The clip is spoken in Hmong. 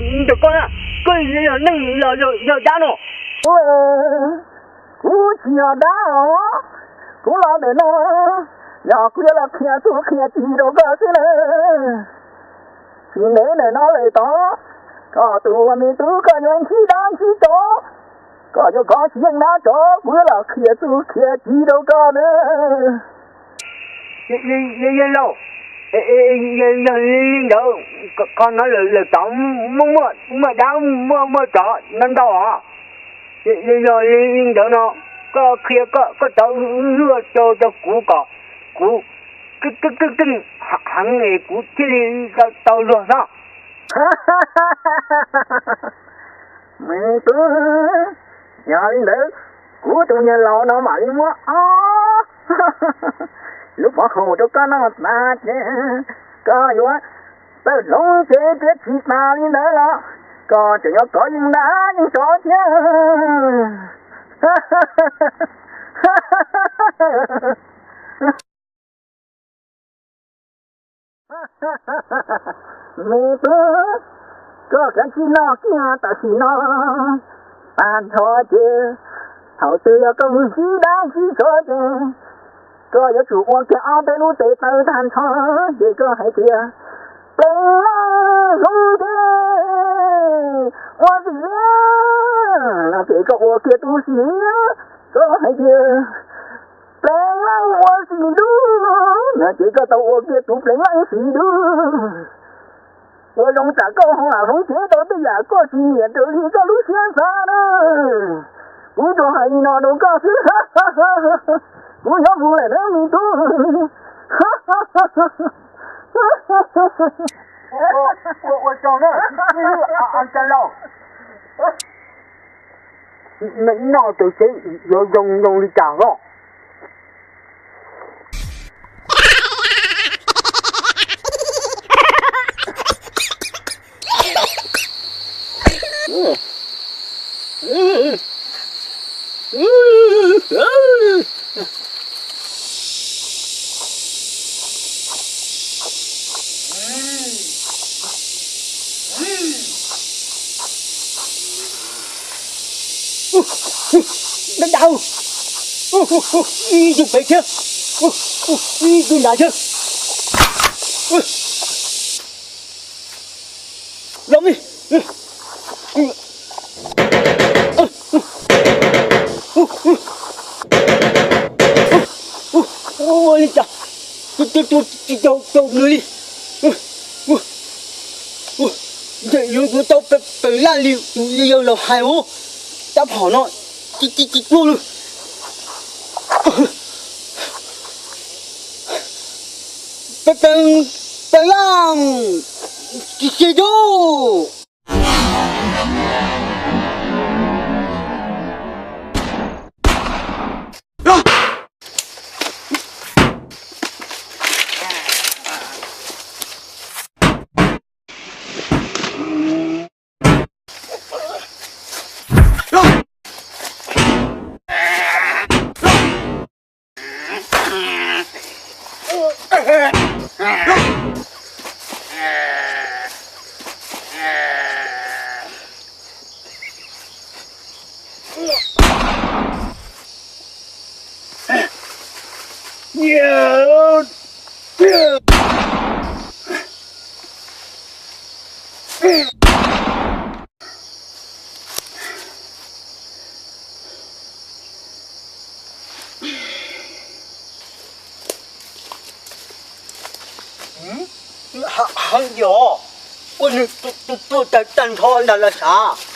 Ntawm koj na, koj yog neeg los yog dab no? Kuv tsis yog dab os, kuv los ntawm no yog kuv yuav los qhia txuj qhia ci rau koj xwb na. Tsis ntev ntawm no lawm tod, koj tus me tub koj yuav ntsib dab ntsib tsov, koj yuav kov tsis yeej dab tsov, kuv yuav los qhia txuj qhia ci rau koj na. Yawg laus, yog li ntawd, qhov no lawm tod muaj dab muaj tsov ntau ntau os. Yog li ntawd no, koj qhia koj cov luag rau kuv kom kuv keej heev es kuv thiaj li tau luag xwb. Me tub, yog li ntawd, kuv tus niam laus no mam li muab ob lub pov haum rau koj noj tas ces koj yuav tawm hloov cev tiav tsis tas li ntawd los koj tseem yuav kov yeej dab yeej tsov thiab. Me tub, koj kav tsij noj kiag tam sim no, tag nrho ces thaum twg yog koj mus ntsib dab ntsib tsov ces koj yuav tsum ua kiag ob peb lub tes taw tag nrho, ces koj hais tias pleev laj hloov tes ua si no ces koj ua kiag tus si, koj hais tias pleev laj ua si dub no ces koj tau ua kiag tus pleev laj si dub. Ua zoo tsam koj ho hloov cev tau tej yam koj tsis nyiam raws li koj lub siab xav na. Kuv tsuas hais li no rau koj xwb. Kuv yuav mus lawm na me tub. Ua tsaug na, ntxhais laus. Noj tus tsev yuav zoo zoo li cas los? Dab dab, ib tug pem thiab, ib tug nrad thiab. Los me, ua li cas tsis tau nws li. Ntawm yuav yuav tau peev laj li tus yawg laus hais ua tab phom no, tsis tsis tsis pluag li. Peev, peev laj, tsis tsis tub. Heev yog ua nws tuag tag tag nrho ntag los sav.